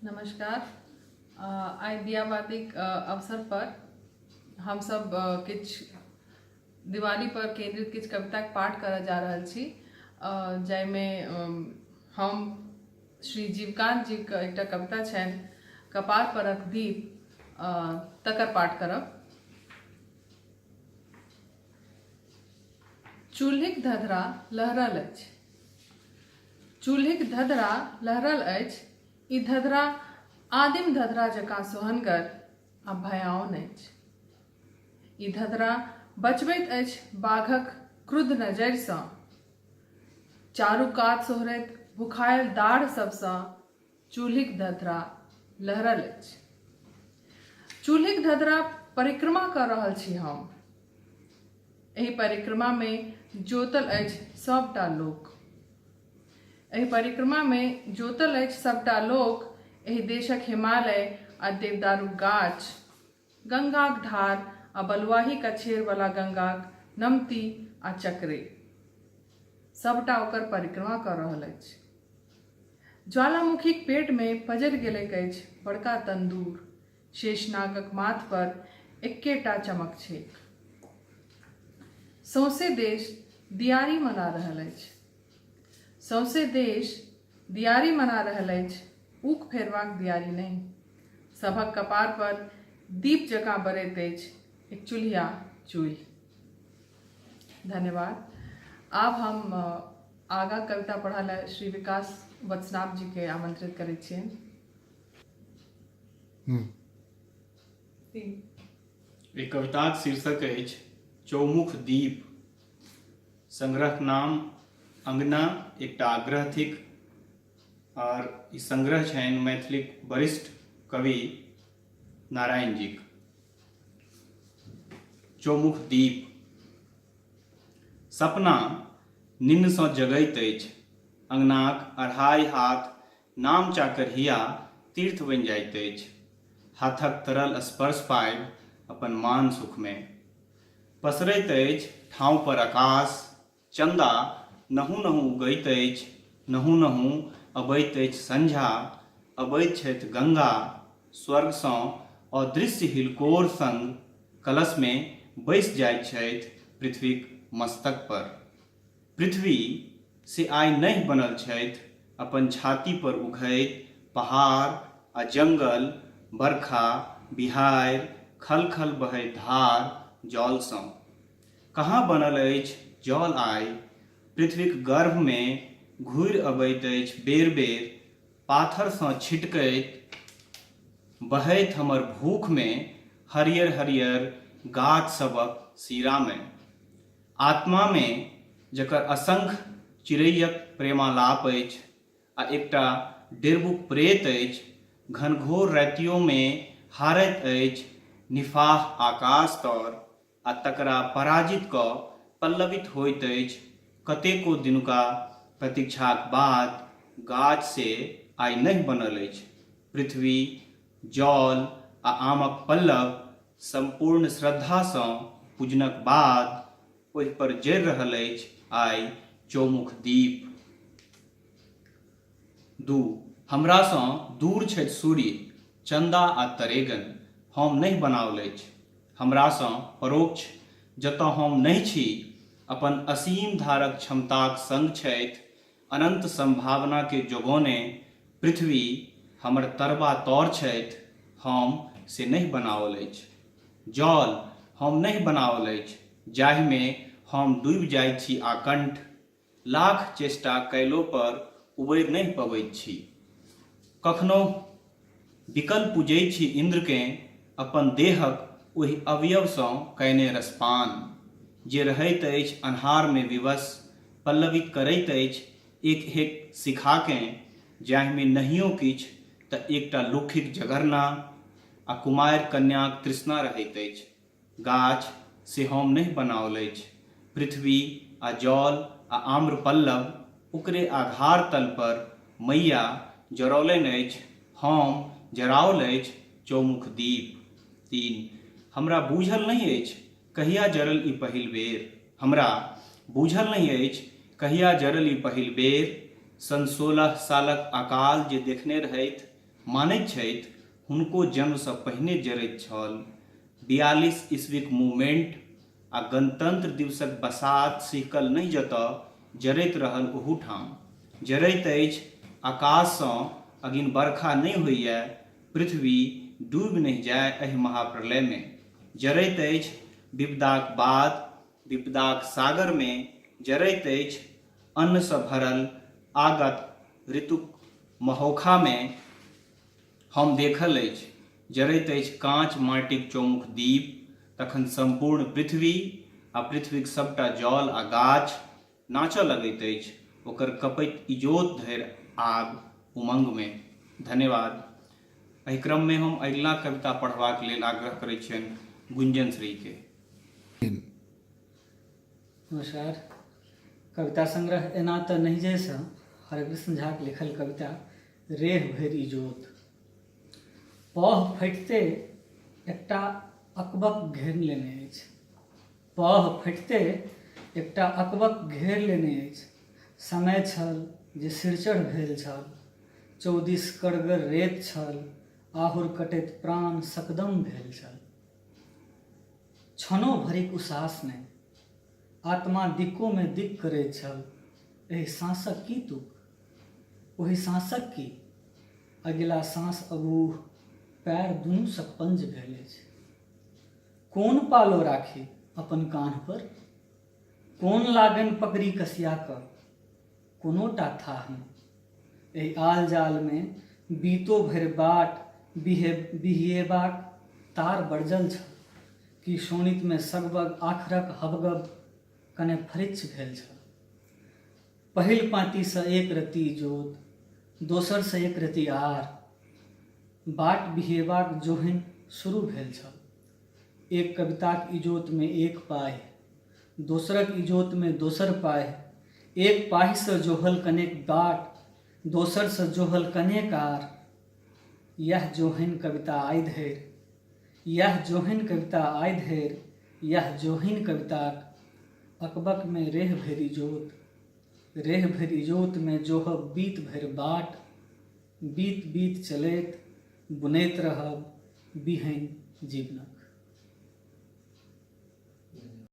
नमस्कार। आइ दियाबातीक अवसर पर हमसभ किछु दिवाली पर केंद्रित किछु कविताके पाठ करऽ जा रहल छी, जाहिमे हम श्री जीवकांत जीके एकटा कविता छनि कपार परक दीप, तकर पाठ करब। चूल्हिक धधरा लहरल अछि, चूल्हिक धधरा लहरल अछि। ई धधरा आदिम धधरा जकाँ सोहनगर आ भयाओन अछि। ई धधरा बचबैत अछि बाघक क्रुद्ध नजरिसँ, चारू कात सोहरैत भुखायल दाढ़ सभसँ। चूल्हिक धधरा लहरल अछि। चूल्हिक धधरा परिक्रमा कऽ रहल छी हम। एहि परिक्रमामे जोतल अछि सभटा लोक। एहि परिक्रमामे जोतल अछि सभटा लोक, एहि देशक हिमालय आ देवदारुक गाछ, गंगाक धार आ बलुआही कछेरवला गंगाक नमती आ चकरे। सभटा ओकर परिक्रमा कऽ रहल अछि। ज्वालामुखीक पेटमे पजरि गेलैक अछि बड़का तन्दूर। शेषनागक माथ पर एक्केटा चमक छैक। सौंसे देश दियारी मना रहल अछि। सौंसे देश दियारी मना रहल अछि, ऊक फेरबाक दियारी नहि। सभक कपार पर दीप जकाँ बरैत अछि एक चुल्हिया चूल्हि। धन्यवाद। आब हम आगाँ कविता पढ़ऽ लए श्री विकास वत्सनाभ जी के आमंत्रित करै छियनि। एहि कविताक शीर्षक अछि चौमुख दीप। संग्रहक नाम अंगना एकटा आग्रह थिक आओर ई संग्रह छनि मैथिलीक वरिष्ठ कवि नारायण जीक। चौमुख दीप। सपना निन्नसँ जगैत अछि। अंगनाक अढ़ाइ हाथ नाम चाकर हिया तीर्थ बनि जाइत अछि। हाथक तरल स्पर्श पाबि अपन मान सुखमे। पसरैत अछि ठाँव पर आकाश, चन्दा नहु-नहु उगैत अछि, नहु-नहु अबैत अछि संझा, अबैत छथि गंगा, स्वर्गसँ अदृश्य हिलकोर संग कलशमे बैसि जाइत छथि पृथ्वीक मस्तक पर। पृथ्वी से आइ नहि बनल छथि अपन छाती पर उघैत पहाड़ आ जंगल, बरखा, बिहाड़ि, खल-खल बहैत धार, जलसँ। कहाँ बनल अछि जल आइ? पृथ्वीक गर्भमे घुरि अबैत अछि बेर-बेर पाथरसँ छिटकैत बहैत हमर भूखमे हरियर-हरियर गाछ सभक सीरामे। आत्मामे जकर असंख्य चिड़ैयक प्रेमालाप अछि आ एकटा डेरबुक प्रेत अछि, घनघोर रातियोमे हारैत अछि निफाह आकाश तर आ तकरा पराजित कऽ पल्लवित होइत अछि कतेको दिनुका प्रतीक्षाक बाद गाछ से आइ नहि बनल अछि। पृथ्वी, जल आ आमक पल्लव सम्पूर्ण श्रद्धासँ पूजनक बाद ओहि पर जरि रहल अछि आइ चौमुख दीप। दू। हमरासँ दूर छथि सूर्य, चन्दा आ तरेगन। हम नहि बनाओल अछि। हमरासँ परोक्ष, जतऽ हम नहि छी, अपन असीम धारक क्षमताक संग छथि अनन्त सम्भावनाकेँ जोगौने पृथ्वी हमर तरबा तर छथि, हम से नहि बनाओल अछि। जल हम नहि बनाओल अछि, जाहिमे हम डूबि जाइत छी आकण्ठ, लाख चेष्टा कयलोपर उबरि नहि पबैत छी। कखनहुँ विकल पूजैत छी इन्द्रकेँ अपन देहक ओहि अवयवसँ कयने रसपान, जे रहैत अछि अन्हारमे विवश, पल्लवित करैत अछि एक-एक शिखाकेँ, जाहिमे नहियो किछु तँ एकटा लुक्खीक जगरना आ कुमारि कन्याक तृष्णा रहैत अछि। गाछ से हम नहि बनाओल अछि। पृथ्वी आ जल आ आम्रपल्लव ओकरे आधार तल पर मैया जरौलनि अछि, हम जराओल अछि चौमुख दीप। तीन। हमरा बूझल नहि अछि कहिया जरल ई पहिल बेर। हमरा बूझल नहि अछि कहिया जरल ई पहिल बेर। सन 16 सालक अकाल जे देखने रहथि मानैत छथि हुनको जन्मसँ पहिने जरैत छल। 42 ईस्वीक मूवमेंट आ गणतंत्र दिवसक बसात सिहकल नहि जतऽ, जरैत रहल ओहूठाम। जरैत अछि आकाशसँ अगिन बरखा नहि होइए, पृथ्वी डूबि नहि जाय एहि महाप्रलयमे। जरैत अछि विपदाक बाद विपदाक सागरमे, जरैत अछि अन्नसँ भरल आगत ऋतुक महोखामे। हम देखल अछि जरैत अछि काँच माटिक चौमुख दीप, तखन सम्पूर्ण पृथ्वी आ पृथ्वीक सभटा जल आ गाछ नाचऽ लगैत अछि ओकर कँपैत इजोत धरि आब उमंगमे। धन्यवाद। एहि क्रममे हम अगिला कविता पढ़बाक लेल आग्रह करैत छियनि गुंजन श्रीके। नमस्कार। कविता संग्रह एना तऽ नहि जाहिसँ हरकृष्ण झाक लिखल कविता रेह भरि इजोत। पह फटिते एकटा अकबक घेर लेने अछि। पह फटिते एकटा अकबक घेर लेने अछि। समय छल जे सिरचढ़ भेल छल। चौदिस कड़गर रेत छल। आहुर कटैत प्राण सकदम भेल छल। क्षणो भरिक उसास नहि। आत्मा दिक्कोमे दिक् करैत छल। एहि साँसक की तुक? ओहि साँसक की? अगिला साँस अबूह। पैर दुनू सकपंज भेल अछि। कोन पालो राखी अपन कान्ह पर? कोन लागनि पकड़ी कसिया कऽ? कोनोटा थाह नहि। एहि आल-जालमे बीतो भरि बाट बिहिएबाक तार बरजल छल कि शोणितमे सगबग आखरक हबगब कने फरिच्छ भेल छल। पहिल पाँतीसँ एक रत्ती इजोत, दोसरसँ एक रत्ती आर। बाट बिहिएबाक जोहनि शुरू भेल छल। एक कविताक इजोतमे एक पाहि, दोसरक इजोतमे दोसर पाहि। एक पाहिसँ जोहल कनेक बाट, दोसरसँ जोहल कनेक आर। यैह जोहनि कविता आइ धरि, यैह जोहनि कविता आइ धरि, यैह जोहनि कविताक अकबकमे रेह भरि इजोत। रेह भरि इजोतमे जोहब बीत भरि बाट, बीत बीत चलैत बुनैत रहब बीहनि जीवनक।